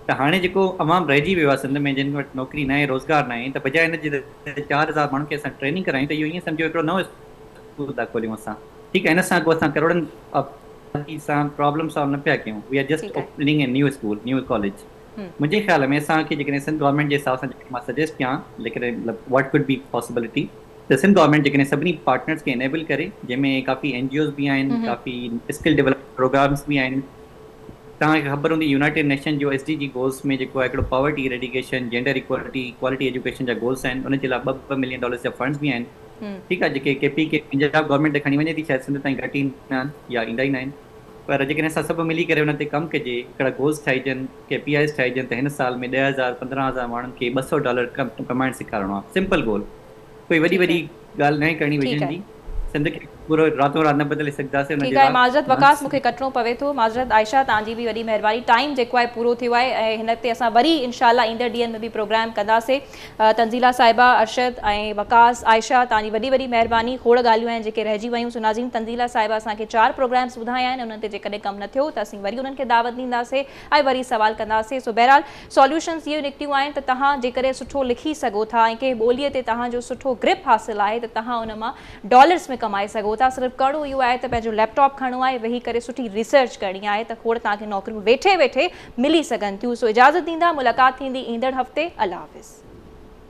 ته هاڻي جيڪو عوام رهجي ويو آهي سنڌ ۾ جن وٽ نوڪري ناهي روزگار ناهي ته بجاء ان جي ته 4000 ماڻهن کي اسان ٽريننگ ڪرايون ته اهو ائين سمجهو هڪڙو نئون اسڪول ٿا کوليون اسان ٺيڪ آهي ان سان ڪو اسان ڪروڙن آبادي سان پرابلم سالو نه پيا ڪيون we are just opening a new school new college منهنجي خيال ۾ اسان کي جيڪڏهن سنڌ گورنمينٽ جي حساب سان جيڪڏهن مان سجيسٽ ڪيان جيڪڏهن مطلب what could be possibility ته سنڌ گورنمينٽ جيڪڏهن سڀني پارٽنرز کي انيبل ڪري جنهن ۾ ڪافي اين جي اوز به آهن ڪافي اسڪل ڊولپمينٽ پروگرامز به آهن توهان کي خبر هوندي يونائيٽيڊ نيشن جو ايس ڊي جي گولز ۾ جيڪو آهي هڪڙو poverty eradication gender equality quality education جا گولز آهن ان جي لاء ٻه ٻه ملين ڊالرز جا فنڊز به آهن ٺيڪ آهي جيڪي ڪي پي ڪي پنجاب گورنمينٽ ته کڻي وڃي ٿي شايد سنڌ تائين گهٽ ايندا آهن يا ايندا ئي نه آهن پر جيڪڏهن اسان سڀ ملي ڪري ان تي ڪم ڪجي، هڪڙا گولز ٺاهجن، ڪي پي Is ٺاهجن ته هن سال ۾ 10,000 15,000 ماڻهن کي 200 ڊالر ڪمائڻ سيکارڻو آهي. سمپل گول، ڪوئي وڏي وڏي ڳالهه ناهي ڪرڻي ويزن جي. سنڌ کي پورو راتو رات نه بدلي سگهنداسين ان ٺيڪ جي آهي لاء معذرت وقاص مون کي ڪٽڻو پوي ٿو. معذرت عائشه توهان جي به وڏي مهرباني. ٽائيم جيڪو آهي پورو ٿيو آهي ۽ هن تي اسان وري انشاء الله ايندڙ ڏينهن ۾ به پروگرام ڪنداسي. تنزيله صاحبه، ارشد ۽ وقاص، عائشه توهان جي وڏي وڏي مهرباني. کوڙ ڳالهيون آهن جيڪي رهجي ويون. سو ناظرين تنزيله صاحبه اسان کي 4 پروگرامز ٻڌايا آهن انهن تي جيڪڏهن ڪم نه ٿيو ته اسين وري انهن کي دعوت ڏينداسي ۽ وري سوال ڪنداسي. سو بهرحال سوليوشنز اهي نڪتيون آهن ته توهان جيڪڏهن سٺو لکي سگهو ٿا ۽ ڪنهن ٻولي تي توهان جو سٺو گرپ حاصل آهي ته توهان ان مان ڊالرز ۾ ڪمائي سگهو ٿا. صرف ڪرڻو اهو آهي ته پنهنجو ليپ ٽاپ کڻڻو آهي ويهي ڪري سٺي ريسرچ ڪرڻي آهي ته کوڙ توهان کي نوڪريون ويٺي ويٺي ملي سگهن ٿيون. سو اجازت ڏيندا ملاقات ٿيندي ايندڙ هفتي. الله حافظ.